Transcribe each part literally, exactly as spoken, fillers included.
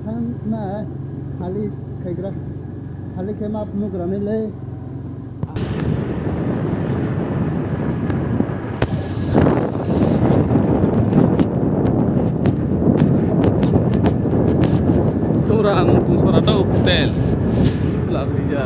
Thangna hali khaigra, hali khe ma phunuk rani le. Tura ang tu sora tau hotel. Lapija.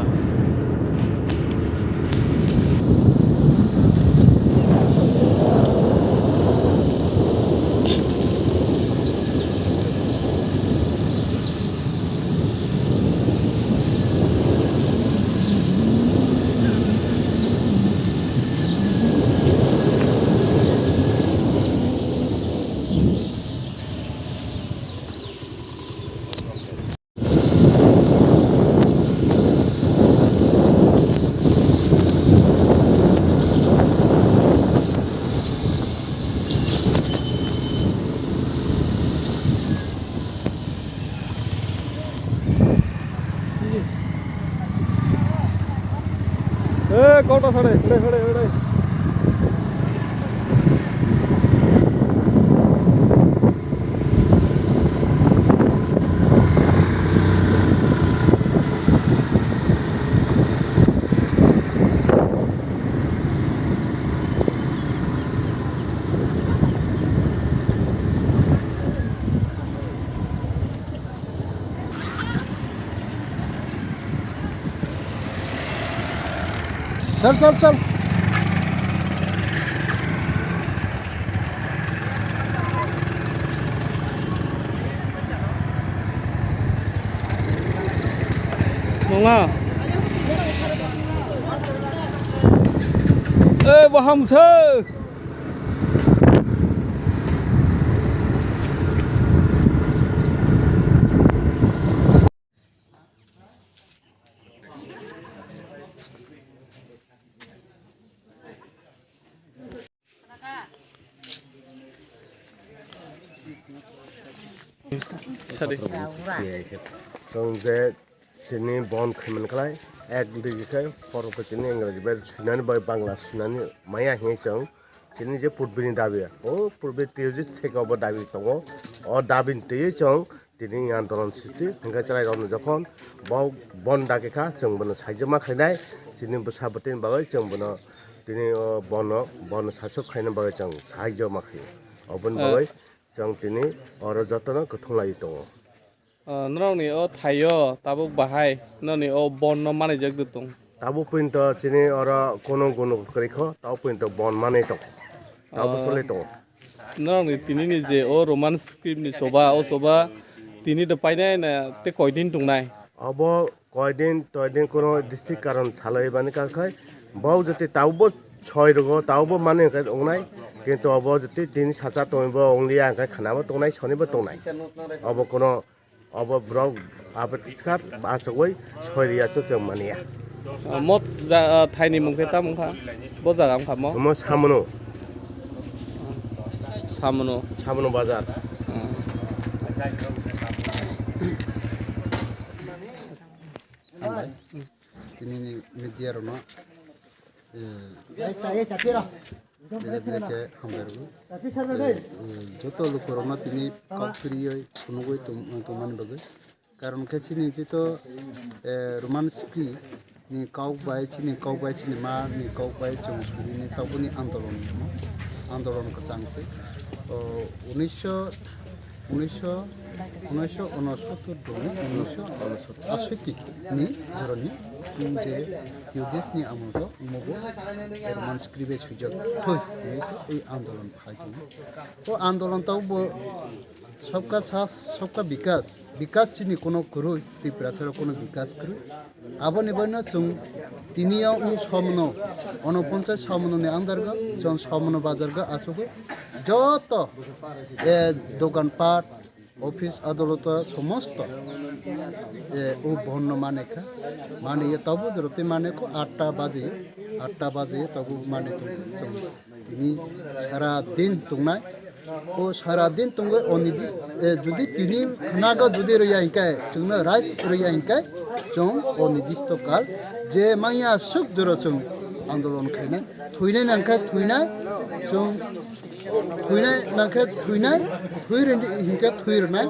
Eh, kota sare, hore, hore, hore. Chal, chal, chal. Nonga. Eh, bo hamsa. Sorry. Chwng je chini bon khaiman khlai, ek dui khe phoro khe chini Engraji bai sunani bai Bangla sunani maya hiya chwng chini je putbini dabi, o putbi twiyo je theke obo dabi tongo, o dabini twiwi chwng tini andolon sristi hwnkhe chwrairokno jokhon bo bon dagi kha, chwng bono saijo ma khainai, chini bwsa bwtwini bagwi chwng bono tini o bono, bono sasok khaina bagwi chwng saijo ma khaio. Oboni bagwi chwng tini oro jotono kwthwng laiwi tongo. Ah, norokni o thaio tabuk bahai norokni o bon no manwijak de tong? Tabuk pwinto chini oro kono gono kwrwi kho, tabuk pwinto bon manwi tongo. Tabuk choli tongo. Norokni tini ni je o Roman script ni choba, o choba tini de painai na te koi din tongnai? Obo koi din, toi din kono district karon salai bani kar khai. Bo jati tabuk bo soi rogo, tabuk bo manwi hwnkhe wngnai. Kintu obo jati tini sacha tongwi bo wngliya hwnkhe khana bo tongnai, soni bo tongnai. Obo kono Obo borok abe tiskar achugwi soi riya se chwng mania. Ah, mot ja, ah, thaini mung khe tamo wngkha? Bo jaga wngkha mo? Omo Samono. Samono. Samono bazar. Ah. Hambai. Tini ni media rokno, eh, Bini bini khe hambai rwgo. Eh, joto lukurokno tini kok kwrwiwi phunugwi tong-, tongmani bagwi. Karon khe chini jito, eh, Roman script ni kok bai, chini kok bai, chini ma ni kok bai chwng surini tabukni andolon hino. Andolon kwchang se. O, unisho, unisho Unoiso unosottor dong, unoiso aswiti ni joroni, je T U J S ni amolto, omo bo Roman script bai swijak thoi, hinwi se ei andolon phai tongo. O andolon tabuk bo sabka sath, sabka bikas, bikas chini kono kwrwi, Tiprasa rok kono bikas kwrwi. Aboni bagwino chwng tini o wng Somano, Onoponchai Somano ni under go, chwng Somano bazar go asugwi joto, eh, dogan pat, office adolot somosto, eh, o bon no mane kha, mane ye tabuk jora tei mane kho atta baje, atta baje tabuk mane tong chwng. Tini sara din tongnai. O sara din tongwi o nidis-, eh, jodi tini khnago jodi rwya hinkhe, chwngno rights rwya hinkhe, chwng o nidisto kal je manya suk jora chwng andolon khainai. Thwinai nangkhe thwinai, chwng thwinai nangkhe thwinai, thwi rwdi hinkhe thwi rwnai,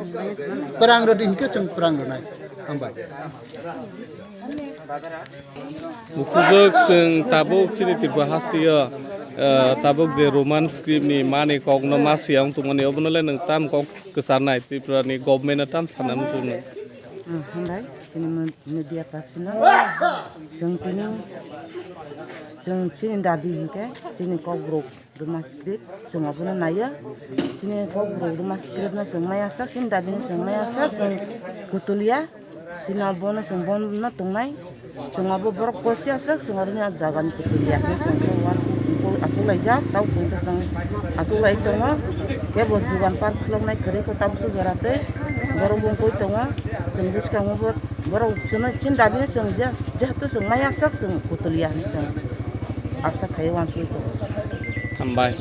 pwrang rwdi hinkhe chwng pwrang rwnai. Hambai. Bukhujak chwng tabuk chini Tripura hasteo, eh, tabuk je Roman script ni mani kok no ma siyang tongmani, obono le nwng tam kok kwcharnai, Tripura ni government no tam sana muchungo. Hmm, hambai, chini me-, media person no. Chwng tini, chwng chini dabi hinkhe, chini Kokborok Roma script, chwng abono naiya. Chini Kokborok Roma script no chwng maya sak, chini dabi no chwng maya sak, chwng kutulia. Chini abono chwng bono tongnai. Chwng abo borok kosia sak, chwng aroni a jaga ni kutulia. Chwng khe uansuk koi aswk laijak, tau koi to chwng aswk lai tongo. Kebo dugan park khuloknai kwrwi kho tabukso jora tei borok bo koi tongo. Chwng bwskango bo borok chwngno chini dabi no chwng je-, jehetu chwng maya sak, chwng kutulia hinwi chwng asa khai uansugwi tongo. Hambai.